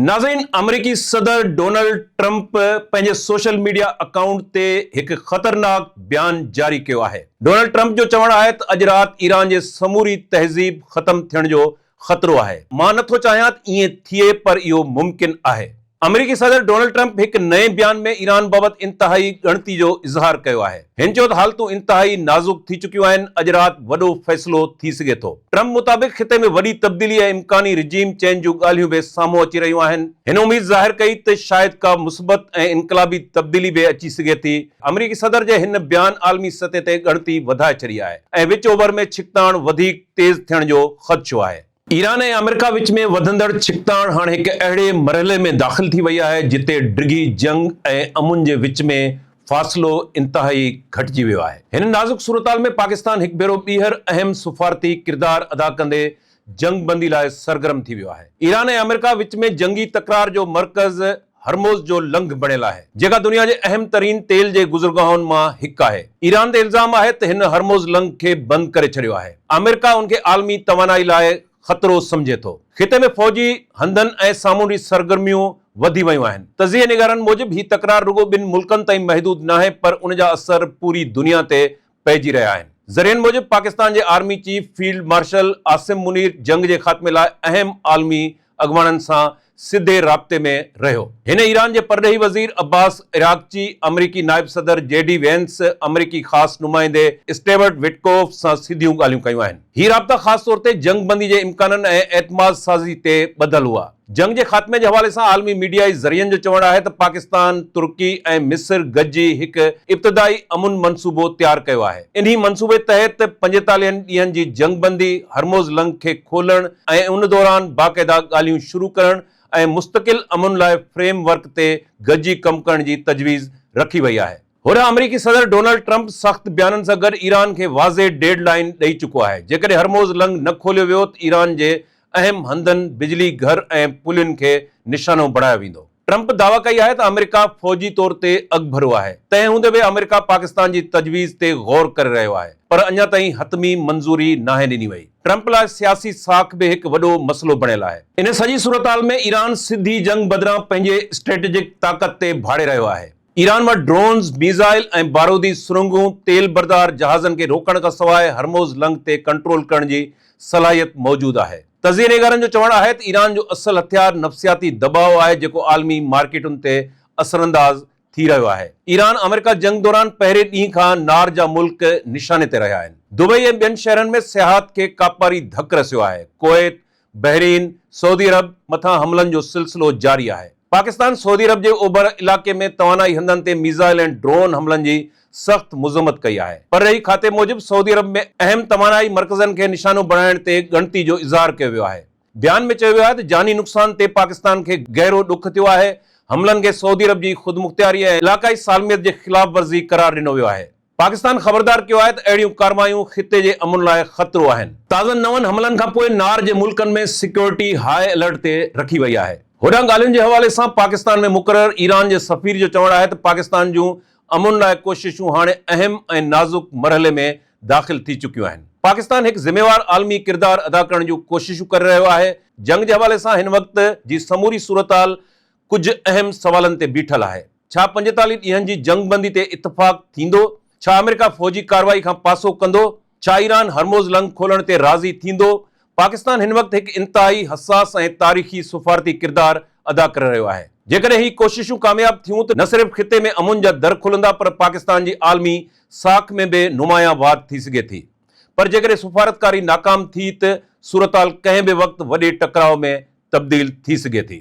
ناظرين آمريڪي صدر ڊونلڊ ٽرمپ پنهنجي سوشل ميڊيا اڪائونٽ تي هڪ خطرناڪ بيان جاري ڪيو آهي. ڊونلڊ ٽرمپ جو چوڻ آهي ته اڄ رات ايران جي سموري تهذيب ختم ٿيڻ جو خطرو آهي، مان نٿو چاهيان ته ائين ٿئي پر اهو ممڪن آهي. آمريڪي صدر ڊونلڊ ٽرمپ هڪ نئين بيان ۾ ايران بابت انتهائي ڳڻتي جو اظهار ڪيو آهي. هن چيو ته حالتون انتهائي نازڪ ٿي چڪيون آهن، اڄ رات وڏو فيصلو ٿي سگهي ٿو. ٽرمپ مطابق خطي ۾ وڏي تبديلي ۽ امڪاني رجيم چينج جون ڳالهيون به سامهون اچي رهيون آهن. هن اميد ظاهر ڪئي ته شايد ڪا مثبت ۽ انقلابي تبديلي به اچي سگهي ٿي. آمريڪي صدر جي هن بيان عالمي سطح تي ڳڻتي وڌائي ڇڏي آهي ۽ وچ اوڀر ۾ ڇڪتاڻ وڌيڪ تيز ٿيڻ جو خدشو آهي. ايران ۽ آمريڪا وچ ۾ وڌندڙ ڇڪتاڻ هاڻ هڪ اهڙي مرحلي ۾ داخل ٿي وئي آهي جتي ڊگهي جنگ ۽ امن جي وچ ۾ فاصلو انتهائي گهٽجي ويو آهي. هن نازڪ صورتحال ۾ پاڪستان هڪ ڀيرو ٻيهر اهم سفارتي ڪردار ادا ڪندي جنگ بندي لاء سرگرم ٿي ويو آهي. ايران ۽ آمريڪا وچ ۾ جنگي تڪرار جو مرڪز هرمز جو لنگهه بڻيل آهي، جيڪا دنيا جي اهم ترين تيل جي گذرگاهن مان هڪ آهي. ايران تي الزام آهي ته هن هرمز لنگهه کي بند ڪري ڇڏيو آهي. آمريڪا ان کي عالمي توانائي لاء خطرو سمجهي ٿو. خطي ۾ فوجي هنڌن ۽ سامونڊي سرگرميون وڌي ويون آهن. تجزيي نگارن موجب هي تڪرار رڳو ٻن ملڪن تائين محدود ناهي پر ان جا اثر پوري دنيا تي پئجي رهيا آهن. ذريعن موجب پاڪستان جي army chief field marshal Asim Munir جنگ جي خاتمي لاء اهم عالمي اڳواڻن سان سڌي رابطي ۾ رهيو. هن ايران جي پرڏيهي وزير عباس عراقچي، آمريڪي نائب صدر جي ڊي وينس، آمريڪي خاص نمائندي اسٽيورٽ وٽڪوف سان سڌيون ڳالهيون ڪيون آهن. هي رابطا خاص طور تي جنگ بندي جي امڪانن ۽ اعتماد سازي تي ٻڌل هئا. جنگ جي خاتمي جي حوالي سان عالمي ميڊيائي ذريعن جو چوڻ آهي ته پاڪستان، ترڪي ۽ مصر گڏجي هڪ ابتدائي امن منصوبو تيار ڪيو آهي. انهي منصوبي تحت پنجيتاليهن ڏينهن جي جنگ بندي، هرمز لنگهه کي کولڻ ۽ ان دوران باقاعده ڳالهيون شروع ڪرڻ ۽ مستقل امن لاء فريم ورڪ تي گڏجي ڪم ڪرڻ جي تجويز رکي وئي آهي. هوڏانهن آمريڪي صدر ڊونلڊ ٽرمپ سخت بيانن سان گڏ ايران کي واضح ڊيڊ لائن ڏئي چڪو آهي، جيڪڏهن هرمز لنگهه نه کوليو ويو ته ايران جي اهم هنڌن، بجلي گهر ۽ پلين کي نشانو بڻايو ويندو. ٽرمپ دعويٰ ڪئي آهي ته آمريڪا فوجي طور تي اڳڀرو آهي، تنهن هوندي به آمريڪا پاڪستان جي تجويز تي غور ڪري رهيو آهي، پر اڃا تائين حتمي منظوري ناهي ڏني وئي. ٽرمپ لاء سياسي ساک به هڪ وڏو مسئلو بڻيل آهي. ان سڄي صورتحال ۾ ايران سڌي جنگ بدران پنهنجي اسٽريٽجڪ طاقت تي ڀاڙي رهيو آهي. ايران وٽ ڊرونز، ميزائل ۽ بارودي سرنگهون تيل بردار جهازن کي روڪڻ کانسواء هرموز لنگهه تي ڪنٽرول ڪرڻ جي صلاحيت موجود آهي. تجزيي نگارن جو چوڻ آهي ته ايران جو اصل هٿيار نفسياتي دٻاء آهي جيڪو عالمي مارڪيٽن تي اثرانداز ٿي رهيو آهي. ايران آمريڪا جنگ دوران پهرين ڏينهن کان نار جا ملڪ نشاني تي رهيا آهن. دبئي ۽ ٻين شهرن ۾ سياحت کي ڪاپاري ڌڪ رسيو آهي. ڪويت، بحرين، سعودي عرب مٿان حملن جو سلسلو جاري آهي. پاڪستان سعودي عرب جي اوڀر علائقي ۾ توانائي هنڌن تي ميزائل ۽ ڊرون حملن جي سخت مذمت ڪئي آهي. پرڏيهي کاتي موجب سعودي عرب ۾ اهم توانائي مرڪزن کي نشانو بڻائڻ تي ڳڻتي جو اظهار ڪيو ويو آهي. بيان ۾ چيو ويو آهي ته جاني نقصان تي پاڪستان کي گهرو ڏک ٿيو آهي، حملن کي سعودي عرب جي خودمختياري ۽ علائقائي سالميت جي خلاف ورزي قرار ڏنو ويو آهي. پاڪستان خبردار ڪيو آهي ته اهڙيون ڪارروايون خطي جي امن لاء خطرو آهن. تازن نون حملن کانپوء نار جي ملڪن ۾ سيڪيورٽي هاء الرٽ تي رکي وئي آهي. هوڏانهن ڳالهين جي حوالي سان پاڪستان ۾ مقرر ايران جي سفير جو چوڻ آهي ته پاڪستان جون امن لاء ڪوششون هاڻي اهم ۽ نازڪ مرحلي ۾ داخل ٿي چڪيون آهن. پاڪستان هڪ ذميوار عالمي ڪردار ادا ڪرڻ جون ڪوششون ڪري رهيو آهي. جنگ جي حوالي سان هن وقت جي سموري صورتحال ڪجهه اهم سوالن تي بيٺل آهي. ڇا 45 ڏينهن جي جنگ بندي تي اتفاق ٿيندو؟ ڇا آمريڪا فوجي ڪارروائي کان پاسو ڪندو؟ ڇا ايران هرموز لنگهه کولڻ تي راضي ٿيندو؟ پاڪستان هن وقت هڪ انتهائي حساس ۽ تاريخي سفارتي ڪردار ادا ڪري رهيو آهي. جيڪڏهن هي ڪوششون ڪامياب ٿيون ته نه صرف خطي ۾ امن جا در کلندا پر پاڪستان جي عالمي ساک ۾ به نمايان واڌ ٿي سگهي ٿي. پر جيڪڏهن سفارتڪاري ناڪام ٿي ته صورتحال ڪنهن به وقت وڏي ٽڪراء ۾ تبديل ٿي سگهي ٿي.